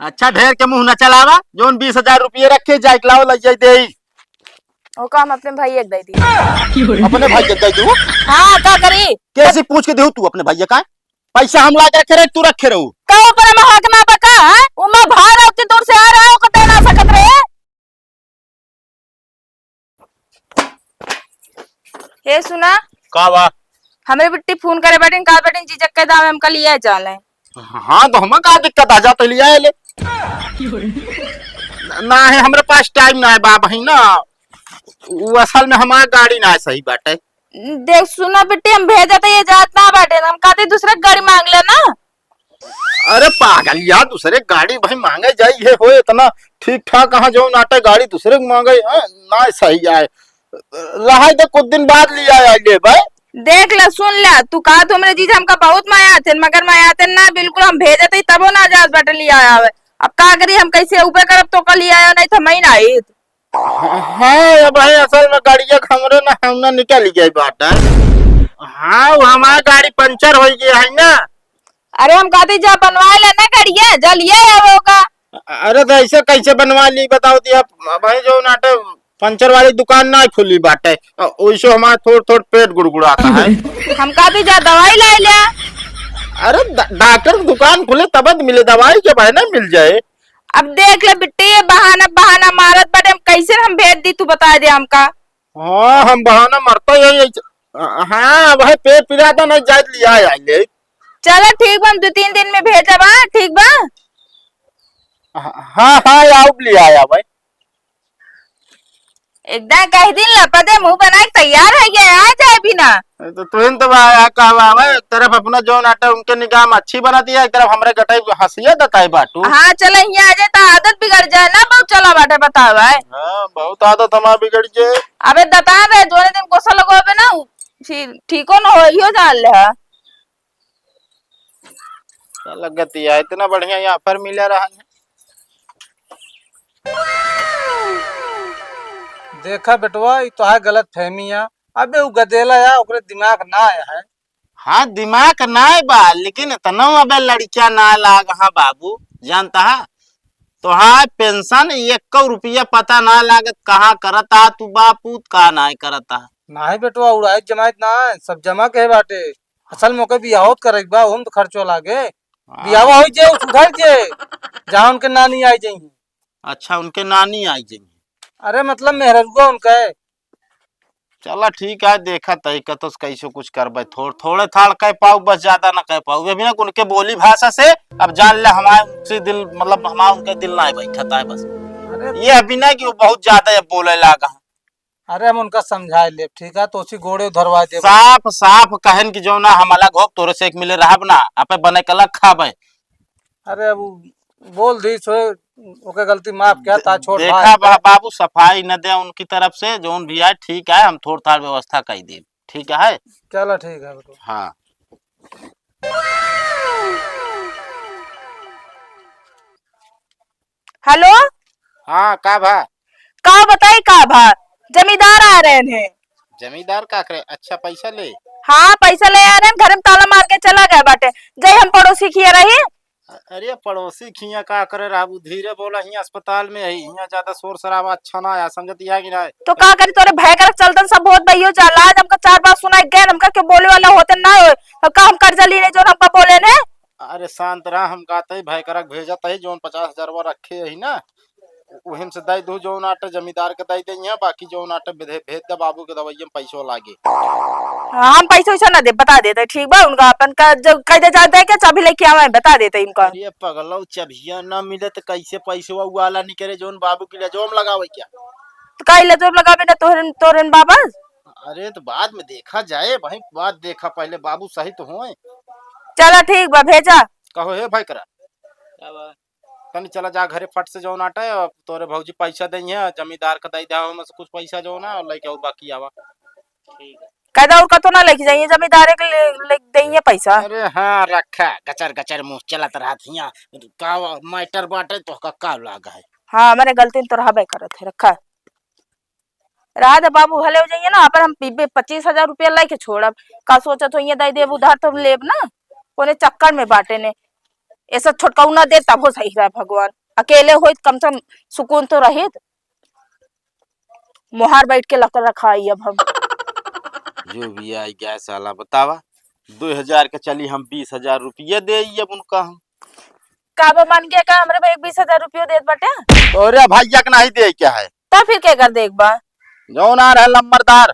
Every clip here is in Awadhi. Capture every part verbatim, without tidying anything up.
अच्छा, ढेर के मुंह न चलावा, जौन बीस हजार रुपये रखे, जाइके लाओ, लइ जाई देई। ओका हम अपने भइया के दइ दी। अपने भाई के दइ दू? हाँ, का करी? कैसी पूछ के देहू तू अपने भइया का? पैसा हम ला के रखे रहे, तू रखे रहू। का ऊपर में हक ना बका, हैं? उमा भार उतनी दूर से आ रहा है, ओकर दे ना सकत रहे। हे सुना। का बा? हमरे बिट्टी फोन करे बाटिन, का बाटिन, जीजा के दाम हमका लिया चाले। हाँ, तो हमें का दिक्कत आ जात, लिया ले। ना है, हमरे पास टाइम ना है बा, बहिन ना। वो असल में हमार गाड़ी ना है सही बाटे। देख सुना बिट्टी, हम भेजत है, ये जात ना बाटे, हम कहते दूसरे गाड़ी मांग ले ना। अरे पागल यार, दूसरे गाड़ी भाई मांगे जाई, ये हो इतना ठीक ठाक, कहाँ जौन आटे गाड़ी दूसरे को मांगे, हाँ, ना सही आए। रहा तो कुछ दिन बाद लिया आए ले भाई। देख ले, सुन ले, तू कहा तो हमरे जीजा हमका बहुत माया थे, मगर माया थे ना, बिल्कुल हम भेजत ही तबो ना जात बाटे लिया आवे। अब का करी, हम कैसे उबे करब तो कल लिया आयो, नहीं तो हम ही ना आइत। हाँ, अब है असल में गाड़िया हमरे ना, हम ना निकल गए बाटे। हाँ, वो हमार गाड़ी पंचर हो गया है ना। अरे हम कहते जा बनवा ले ना गाड़िया, जा लिया आवे ओका। अरे तो ऐसे कैसे बनवा ली बताओ, दिया भाई जो नाटे पंचर वाली दुकान ना खुली बाटे, अ, ओइसे हमार थोड़ थोड़ पेट गुड़गुड़ाता है। हम कहते जा दवाई ला ले। अरे ड-, डॉक्टर की दुकान खुले तब तो मिले दवाई, जब है ना मिल जाए। अब देख ले बिट्टी, ये बहाना बहाना मारत बाटे, हम कैसे हम भेज दी, तू बता दे हमका। हाँ, हम बहाना मारता ही है। हाँ, अब है पेट पिराता नहीं, जाइत लिया आए ले। चलो ठीक बा, हम दो तीन दिन में भेजब, हाँ, ठीक बा। हाँ, हाँ, आओ लिया आया भाई। एकदम कह दिन ला, पदे मुंह बना के तैयार है ये, आ जाए भी ना। अरे तो तुहिन तो बा-, आ का बा, बा, एक तरफ अपना जौन आटा उनके निगाह में अच्छी बनत है, एक तरफ हमरे गटाई हंसिया दताई बाटू। हाँ, चला यहाँ आ जाए तो आदत बिगड़ जाए ना, बहुत चला बाटे, बताओ भाई। हाँ, बहुत आदत हमार बिगड़ जाए। अबे दता रहे, जोने दिन गोसा लगवाबे ना, उ फिर ठीको न हो, इहो जान ले हा। का लगत है, इतना बढ़िया ये offer मिले रहा है। देखा बेटवा, ई तो है गलत फहमी है। अबे उ गदेला है, ओकरे दिमाग ना आया है। हाँ, दिमाग ना बा, लेकिन इतना अबे लड़किया ना लाग, हाँ बाबू, जानता है? तोहार पेंशन एको रुपया पता ना लागत, कहाँ करत आ तू बापूत, का नाय करत आ। नाहीं बेटवा, उड़ाइत जमाइत ना है, सब जमा के बाटे। असल में ओके बियाहो त करे के बा, ओहम त खर्चो लागे। हाँ। बियाहो होई जे, उ सुधर जे, जहाँ उनके नानी आई जइहीं। अच्छा, उनके नानी आई जइहीं। अरे मतलब मेहररुआ उनके। चला ठीक है, देखत ही कतोस कैसो कुछ करबे। थोड़-, थोड़े थाड़ कह पाऊ, बस ज्यादा ना कह पाऊ। अभी ना उनके बोली भाषा से अब जान ले हमार उनसे दिल, मतलब हमार उनके दिल ना बैठत है बस। अरे ये अभी ना कि वो बहुत ज्यादा अब बोले लागा। अरे हम उनका समझाए लेब, ठीक है, तो उसी गोड़े धरवा देब। साफ साफ कहन कि जो ना हम अलग हो, तोरे से एक मिले रहब ना, आपे बने के अलग खाबे। अरे अब उ बोल दी सो, ओके गलती माफ किया, ता दे-, छोट देखा भाई बा-, है। बाबू सफाई न दे उनकी तरफ से, जौन भी आए ठीक है, हम थोड़ थाड़ व्यवस्था कर देब, ठीक है? चला ठीक है बेटवा। हाँ। हेलो। हाँ, का भा? का बताई का भा? जमींदार आ रहे हैं। जमींदार का करे? अच्छा, पैसा ले? हाँ, पैसा ले आ रहे हैं, घर में ताला मार के चला गया बाटे। जय हम पड़ोसी खिया रही। अ-, अरे, पड़ोसी खिया का करे रहबू? धीरे बोला, हियाँ अस्पताल में है, हियाँ ज्यादा शोर शराबा अच्छा ना आया, समझती है कि ना? तो का करी, तोरे भय करक चलतन सब होत बइयो जा, लाज हमका चार बात सुनाई गए, हमका क्यों बोले वाला होते ना हो, तो का हम कर्जा ली नहीं जो हमका बोले ने? अरे शांत रहा, हम कहते ही भाई करक भेजत ही, जौन पचास हजारवा रखे ही ना, उहिम से दे दू, जौन आटे जमींदार के दे दे यहाँ, बाकी जौन आटे भेज, भेज दे बाबू के, दवाइया में पैसो लागे। हाँ, हम पैसा वैसा ना दे, बता देते, ठीक बा, उनका अपन का जो कह दे जाते हैं क्या, चाबी लेके आवे, बता देते इनका। अरे पगलौ, चबिया ना मिले तो कैसे पैसवा वाला निकले, जौन बाबू के लिए जोम लगावे क्या? तो का इला जोम लगावे ना तोहरन, तोहरन बाबा? अरे तो बाद में देखा जाए भाई, बाद देखा, पहले बाबू सही तो होए। चला ठीक बा, भेजा। कहो हे भाई करा। का बा? तनी चला जा घरे फट से जौन आटे, अब तोरे भौजी पैसा दइहे, जमींदार का दे दे, ओमे से कुछ पैसा जौन है, और लेके आओ बाकी आवा। ठीक है। कहता और कतो ना लेके जाइए, जमींदार के ले, ले दइए पैसा। अरे हाँ, रखा, गचर गचर मुँह चलत रहत हियाँ, का मैटर बाटे तो का, का लाग है? हाँ, हमारे गलती तो रहबे करत है, रखा। रहा दे बाबू, भले हो जाइए ना, अपन हम पी-, पच्चीस हजार रुपया लेके छोड़ब। का सोचत हो, ये दे देब उधार तो लेब ना, कोने चक्कर में बाटे ने। ऐसा छोटकाऊ ना दे, तब हो सही रहे भगवान। अकेले होइत, कम से कम सुकून तो रहित। मोहार बैठ के लकर रखा आई अब हम। जो भी आई गया साला, बतावा, दो हजार के चली, हम बीस हजार रुपया दे आई अब उनका हम। का बा, मान गया का हमरे भाई बीस हजार रुपयो देत बाटे? तोरे भैया के नहीं दे क्या है? तो फिर के कर देख बा? जौन आ रहे लम्बरदार।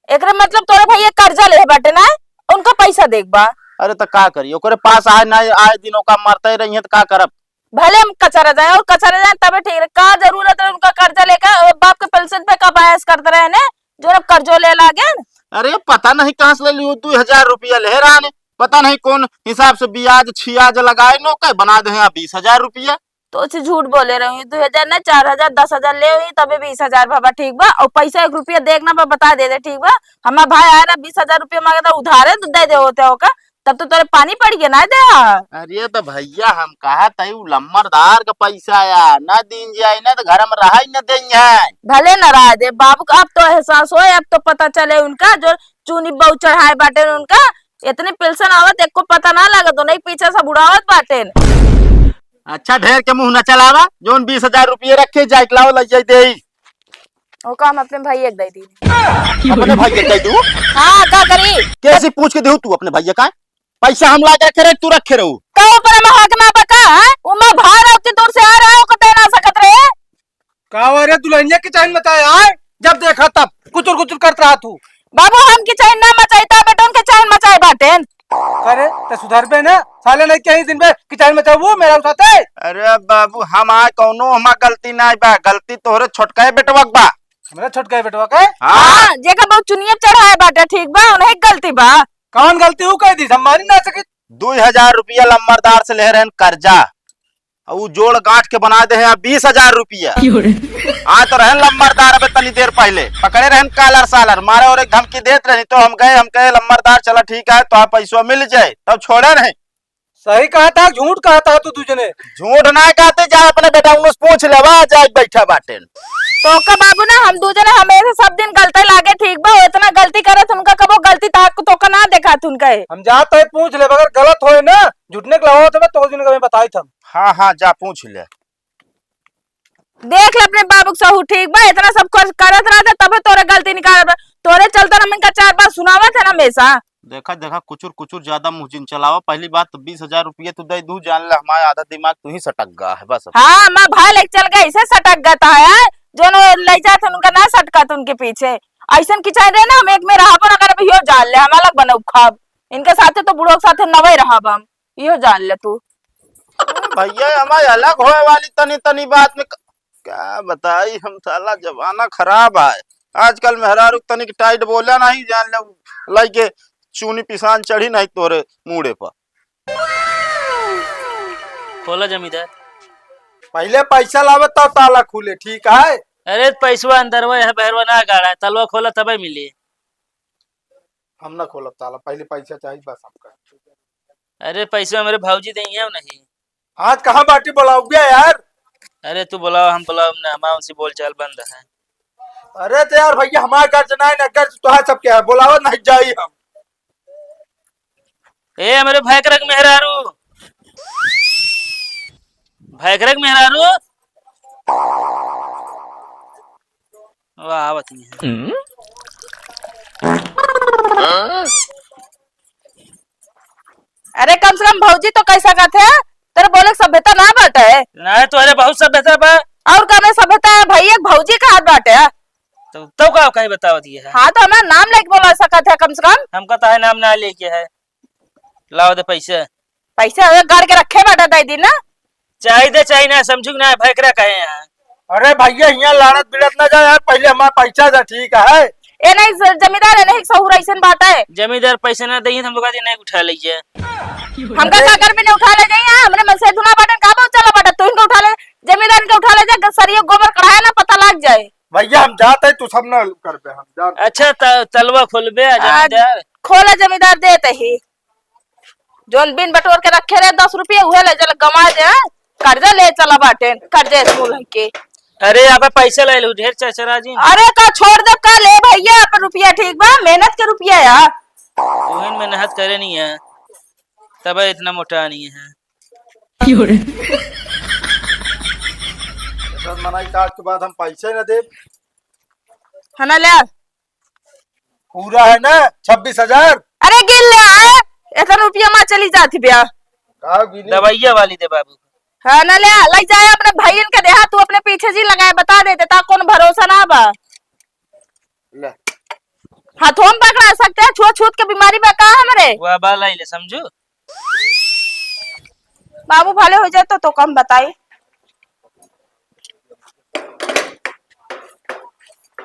एकरे मतलब तोरे भैया कर्जा ले बाटे ना, उनका पैसा देख बा। अरे तो का करी, ओकरे पास आए ना आए दिन ओका मरते रही है तो का करब? भले हम कचरा जाए और कचरा जाए तबे ठीक रहे। का जरूरत है उनका कर्जा लेकर, और बाप के पेंशन पे का बहस करते रहे ने, जो अब कर्जो ले लागे। अरे पता नहीं कहाँ से ले लियो, दो हजार रुपया ले रहा ने, पता नहीं कौन हिसाब से ब्याज छियाज लगाए नो के बना दे हैं बीस हजार रुपया। तो से झूठ बोले रही, दो हजार ना, चार हजार, दस हजार ले हुई, तबे बीस हजार बाबा, ठीक बा। और पैसा एक रुपया देख ना बा, बता दे दे, ठीक बा। हमार भाई आया ना, बीस हजार रुपया मांगे तो उधारे तो दे दे होते हो का, तब तो तोरे पानी पड़ गया ना दे। अरे तो भैया, हम कहा तई उ लम्बरदार का पैसा आया ना, दीन जाए ना तो घर में रहा ही ना देंगे। भले ना रहा दे बाबू का, अब तो एहसास होए, अब तो पता चले उनका जो चूनी बहू चढ़ाए बाटे उनका, इतनी पेंशन आवत, एको पता ना लागत, उन्हीं पीछे से बुढ़ावत बाटे। अच्छा, ढेर के मुंह न चलावा, जोन बीस हजार रुपये रखे, जाए के लाओ, लग जाए दे। ओका हम अपने भैया के दे दी। अपने भैया के दे दू? हाँ, का करी? कैसे पूछ के देहू तू अपने भैया का? पैसा हम ला के रखे रहे, तू रखे रहू। तो ऊपर में हक ना बका, हैं? उमा भार आवती दूर से आ रहा है, ओको दे ना सकत रहे। का हुआ रे दुल्हनिया, किचैन मचाए आए? जब देखा तब कुचुर कुचुर करत रहा तू। बाबू, हम किचैन ना मचाई, ता बेटन किचैन मचाए बाटेन। अरे, ते सुधरबे ना? साले नहीं कहीं दिन में किचैन मचाबू मेरा साथे। अरे बाबू, हम आए कौनो हमार गलती नहीं बा, गलती तोहरे छोटका बेटवा के बा। हमरा छोटका बेटवा के? हाँ। हाँ, जेका बहुत चुनिया चढ़ाए बाटे, ठीक बा, उन्हीं गलती बा। कौन गलती हु कह दी, हम मानी ना सकी। दो हजार रुपया लम्बरदार से ले रहन कर्जा, उ जोड़ गांठ के बना दे हैं बीस हजार रुपया। क्यों रे? आ तो रहन लम्बरदार, अबे तनी देर पहले पकड़े रहन कालर सालर, मारे और एक धमकी देत रहनी, तो हम गए, हम कहे, "लम्बरदार, चला ठीक है, तो आप पैसवा मिल जाए," तब छोड़े नहीं। सही कहा था, झूठ कहा था तू दूजने? झूठ ना कहते, जा अपने बेटा उनसे पूछ लेवा, जा बैठा बाटेन। तो का बाबू ना, हम दूजने हमेशा सब दिन गलते लागे, ठीक बा, इतना गलती करत उनका, कबो गलती ताक तो का ना देखा तुन कहे। हम जात है पूछ ले, अगर गलत होए ना, झुटने के लावा तो मैं तो दिन का मैं बताई था। हाँ, हाँ, जा पूछ ले। देख ले अपने बाबू के सहू, ठीक बा, इतना सब कर-, करत रहते, तबे तोरे गलती निकाल बा। तोरे चलते हम इनका चार बार सुनावत है ना हमेशा। देखा, देखा, कुचुर, कुचुर ज्यादा मुँह जिन चलावा। पहली बात तो बीस हजार रुपये तू दे दू, जान ले हमारा आधा दिमाग तू ही सटक गा है, बस। हाँ, मैं भाई लेके चल गए, इसे सटक गता है, जो नो ले जात उनका ना सटका तो उनके पीछे। ऐसन किचैन रहे ना, हम एक में रहा पर अगर अभी हो जान ले, हम अलग बनब खाब। इनके साथे तो बूढ़ों के साथे नवे रहब हम, इहो जान ले तू। भैया, हमारे अलग होए वाली तनी तनी बात में क-, क्या बताई हम, साला जमाना खराब है। आजकल मेहरारू तनिक टाइट बोला नहीं, जान ले लइके चूनी पिसान चढ़ी नहीं तोरे मूड़े पर। खोला जमींदार। पहले पैसा लावे तब ताला खुले, ठीक है? अरे पैसवा अंदरवा है, बहरवा ना गाड़ा है, तलवा खोला तबे मिली। हम ना खोलब ताला, पहले पैसा चाहिए बस हमका। अरे पैसा मेरे भौजी देंगे नहीं। आज कहाँ बाटी बुलाओ गया यार? अरे तू बुलाओ, हम बुलाओ ना, हमारा उनसे बोल चाल बंद है। अरे तो यार भैया हमारा गर्ज ना है ना, गर्ज तो है सबके है, बुलाओ नहीं जाई हम। ए हमरे भैकरक मेहरारू, भैकरक मेहरारू। वाह, आवत ही है। अरे कम से कम भौजी तो कह सकत है, तेरे बोले के सभ्यता ना बाटे। ना, तोहरे बहुत सभ्यता बा। और का में सभ्यता है, भैया के भौजी का हाथ बाटे। तो, तो का कहीं बतावत ये है? हाँ, तो हमारा नाम लेके बोला सकत है कम से कम। हमका तो है नाम ना लेके है। लाओ दे पैसे। पैसे हवे गाड़ के रखे बाटा दे दी ना। चाही दे चाही ना, समझू ना, भैकरा कहे यहाँ। अरे भैया, यहाँ लड़त बिड़त ना जा यार, पहले हमारा पैसा दे, ठीक है? ए नहीं ज-, जमींदार, ए नहीं सहूर ऐसन बात है। जमींदार पैसे ना देइए, हम लोग आज नहीं उठा लीजिए। हमका अरे। का करबे नहीं उठा ले जाइए, हमरे मन से धुना बाटन का बहुत चला बाटा, तू इनका उठा ले, जमींदार इनका उठा ले जा, सरिया गोबर कढ़ाया ना पता लग जाए। भैया हम जाते हैं, तू सब ना करबे, हम जाते हैं। अच्छा, त-, तलवा खोलबे, आ आ, जमींदार। खोला जमींदार देते ही। जौन बिन बटोर के रखे रहे दस रुपये, उहे ले चल गमा दे, हाँ? कर्जा ले चला बाटे, कर्जा स्कूल है के। अरे, यहाँ पे पैसा ले लो, ढेर चरचरा जी। अरे, का छोड़ दे, का ले भैया, अपन रुपया ठीक बा, मेहनत के रुपया है। तुहिन मेहनत करे नहीं है, तब इतना मोटा नहीं है। की हो रे? ऐसा मनाई काट के बाद हम पैसे न देब। है ना, ले। पूरा है ना छब्बीस हजार? अरे गिन ले आए, इतना रुपया मा चली जात बिया। का गिनी? दवाइया वाली दे बाबू। हाँ ना, ले, ले जाए अपने भाईन के देहा, तू अपने पीछे जी लगाए, बता दे देता, कौन भरोसा ना बा। ले। हाथों में पकड़ा सकते हैं, छुआ छूत के बीमारी बा का हमरे? वो बा लाई ले समझू। बाबू भले हो जाए तो, तो कम बताई।